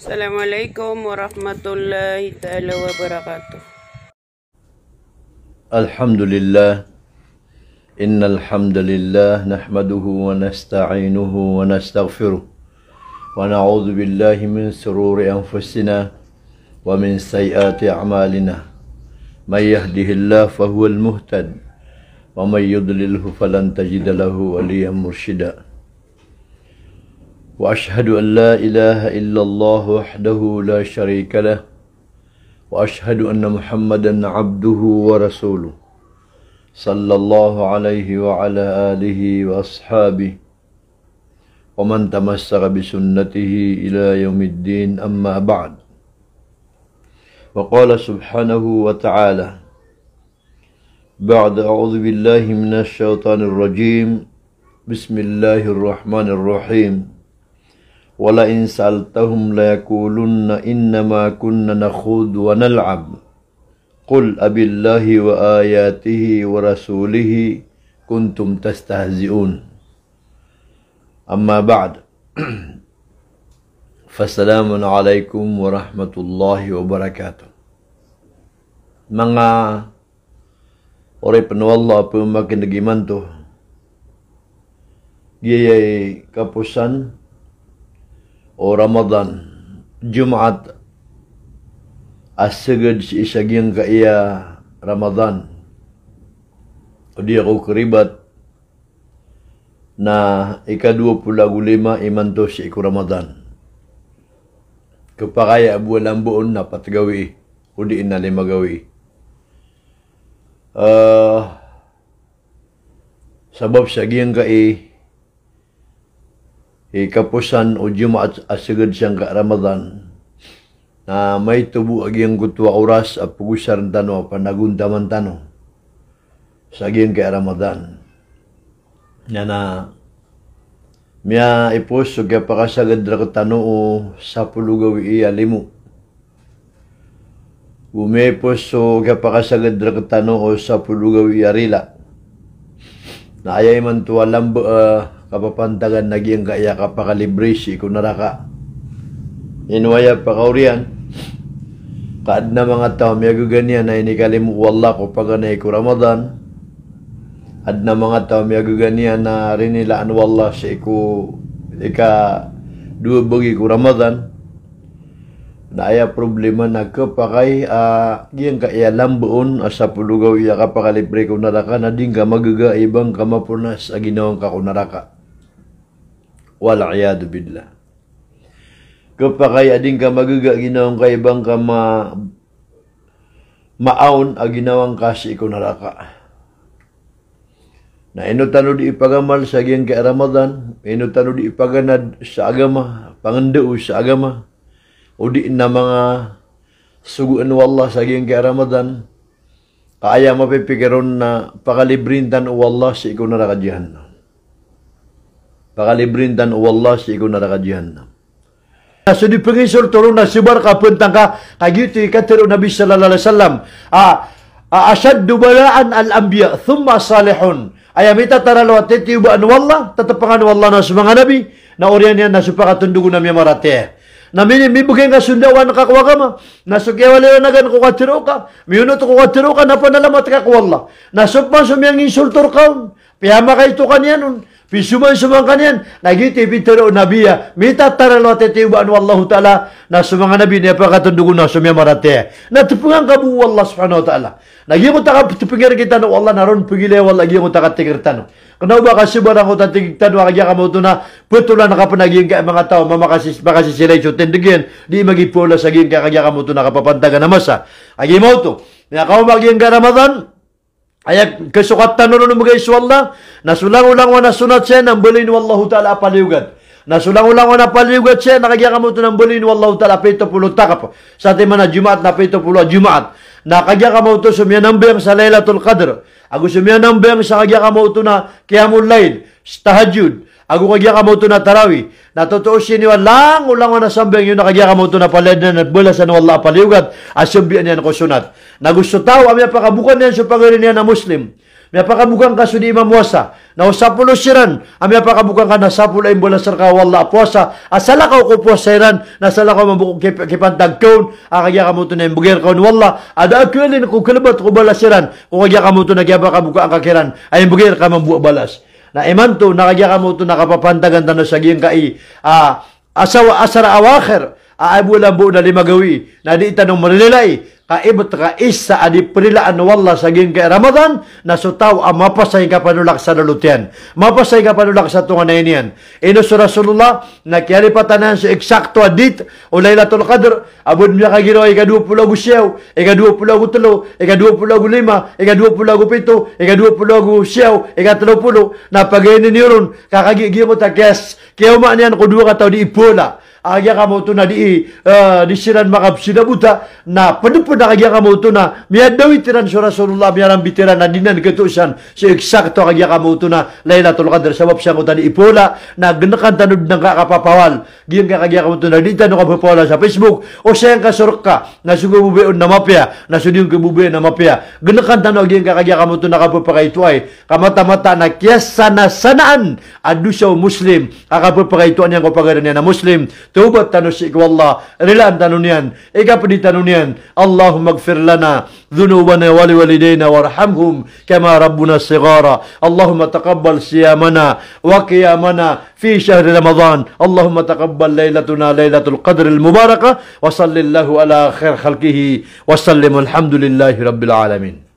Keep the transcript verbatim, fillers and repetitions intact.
Assalamualaikum warahmatullahi taala wabarakatuh. الحمد لله. إن الحمد لله نحمده ونستعينه ونستغفره، ونعوذ بالله من شرور أنفسنا ومن سيئات أعمالنا. من يهده الله فهو المهتد، ومن يضلله فلن تجد له وليا مرشدا. وأشهد أن لا إله إلا الله وحده لا شريك له، وأشهد أن محمدا عبده ورسوله، صلى الله عليه وعلى آله وأصحابه ومن تمسك بسنته إلى يوم الدين، أما بعد. وقال سبحانه وتعالى بعد أعوذ بالله من الشيطان الرجيم، بسم الله الرحمن الرحيم. ولئن سألتهم ليقولن إنما كنا نخوض ونلعب. قل أبالله وآياته ورسوله كنتم تستهزئون. أما بعد. فالسلام عليكم ورحمة الله وبركاته. Manga oripn o Allah a pmakin'g imanto, giyai kaposan o Ramadan, Jumaat a sagad sii sa giyangkaya Ramadan, odi ako karibat na ika dowa polo ago lima imanto sii ko Ramadan. Khapakay a bo a lamboon na pat gawii, odi na lima gawii. Eh, sabap sa giyangkai i kaposan o Jumaat a sagad sangkai a Ramadan, na maito bo a giyangkoto a oras a pagosarn tano a panagontaman tano sa giyangkai a Ramadan. Na, na miyaipos so kiyapakasagad rktano o sapolo gawii a limo. Go miyaipos so kiyapakasagad rktano o sapolo gawii a rila. Na aya imanto a lamba a kapapantagan na giyangkai a kapakalibre sii ko naraka. Ino aya pakaoriyan? Ka adn a manga taw a miyagaga niyan a inikalimo o Allah ko paganay ko Ramadan. Adn a manga taw a miyagaga niyan a rinilaan o Allah sii ko ika dowa bagi ko Ramadan. Na aya problema na khapakay a giyangkai a lamboon a sapolo gawii a kapakalibre ko naraka na di ngka magaga i ba ngka maponas a ginawa ngka ko naraka. Wal iyadhu billah. Khapakay a di ngka magaga a ginawa ngka i ba ngka ma-, maawn a ginawa ngka sii ko naraka. Na ino tano di ipagamal sa giyangkai a Ramadan, ino tano di ipaganad sa agama, pangendao sa agama, odi na manga sogoan o Allah sa giyangkai a Ramadan, ka aya mapipikir on na pakalibren tano o Allah sii ko naraka Jahannam. Pakalibren tano o Allah sii ko naraka Jahannam. Na so di panginsulto ron na sobar ka pntangka, ka giyoto i katharo o Nabi sallallahu alaihi wasallam, a, a, ashaddu bala'an al-anbiya, thumma as-salihun. Aya mitataralo a titiyobaan o Allah, tatpangan o Allah na so manga nabi, na oriyan iyan na so pakatondog on a miyamaratiyaya. Na mini-, mibgay ngka so ndawan ka ko agama, na so kiyawaliwanagan ko katharo ka, miyonot ko katharo ka, na panalamat ka ko Allah. Na so pman so miyanginsulto rka on, piyamakaito ka niyan on, pisoman-soman ka niyan, na giyoto i pitharo o Nabi a mitataralo a titiyobaan o Allahu Ta'ala, na so manga nabi na aya pakatondog on na so miyamaratiyaya. Na tpngan ka bo o Allah subhanahu wa ta'ala. Na giyangkoto a katpngan rktano o Allah na ron pgilaya o Allah giyangkoto a katharo rktano. Kna o ba ka sobar angkoto a tharo rktano a kagiya ka maoto na ptolan ka pn a giyangkai a manga taw a mamakasis-, makasisilay so tindg iyan, di magipaola sa giyangkai a kagiya ka maoto na kapapantagan a masa. Kagiya maoto, na kaoma a giyangkai a Ramadan, aya kasokat tano ron o mbgay so Allah, na so langolangon a sonat saya na mbaloyin o Allahu Ta'ala a paliogat. Na so langolangon a paliogat saya na kagiya ka maoto na mbaloyin o Allahu Ta'ala a pito polo takp. Satiman a Jumaat na pito polo a Jumaat. Na kagiya ka maoto so miyanambayang sa Lailatul Qadr, ago so miyanambayang sa kagiya ka maoto na Qiyamul Layl, sa Tahajjud, ago kagiya ka maoto na Tarawih. Na totoo sii niyo a langolangon a sambayang iyo na kagiya ka maoto na palaya dn a balasan o Allah a paliogat a sambayang iyan ko sonat. Na go so taw a miyapakaboka niyan so pagari niyan a Muslim, Miyapakaboka ngka so di mamowasa, na o sapolo siran a miyapakaboka ngka na sapolo a imbalas rka o Allah a powasa a salakaw ko powasa iran, na salakaw mambo ko kip-, kipantag ka on a kagiya ka maoto na imbgay rka on o Allah a da a kiyalin ko kalbat ko balas iran ko kagiya ka maoto na kiyapakaboka ngka kiran a imbgay rka mambo a balas. Na imanto na kagiya ka maoto na kapapantagan tano sa giyangkai a, a, asawa, asara awakhir a, a, bolan bo na lima gawii, na di tano mririlaai ka ibt ka isa a di prilaan o Allah sa giyangkai a Ramadan, na so taw a mapasay kapanolak sa lolot iyan, mapasay kapanolak sa tonganay niyan. Ino so Rasulullah na kiyalipatan iyan so eksakto a date o Lailatul Qadr, a bo dn miyakagiraw a ika dowa polo ago siyaw, ika dowa polo ago tlo, ika dowa polo ago lima, ika dowa polo ago pito, ika dowa polo ago siyaw, ika tlo polo, na pagaini niyo ron, ka kagiya giyangkoto a kiyas-, kiyaoma niyan ko dowa kataw di ipola a kagiya ka maoto na di, eh, di siran makapsinabota, na pd pn a kagiya ka maoto na miyadawit iran so Rasulullah, miyarambit iran a di nan katosan so eksakto a kagiya ka maoto na Lailatul Qadr, sabap sangkoto a di ipola, na gnkan tano dn angka kapapawal. Giyangkai a kagiya ka maoto na di tano kapapawala sa Facebook, o siyangka so rka na so kababaya on na mapiya, na so di on kababaya na mapiya. Gnkan tano a giyangkai a kagiya ka maoto na kapapakaitoay, ka mataan-mataan a kiyasana-sanaan a dosa o Muslim a kapapakaitoan iyan ko pagari niyan a Muslim. Tawbat tano sii ko Allah, rilaan tano niyan, ikapdi tano niyan. اللهم اغفر لنا ذنوبنا ولوالدينا وارحمهم كما ربونا صغارا. اللهم تقبل صيامنا وقيامنا في شهر رمضان. اللهم تقبل ليلتنا ليلة القدر المباركة. وصل الله على خير خلقه وسلم. والحمد لله رب العالمين.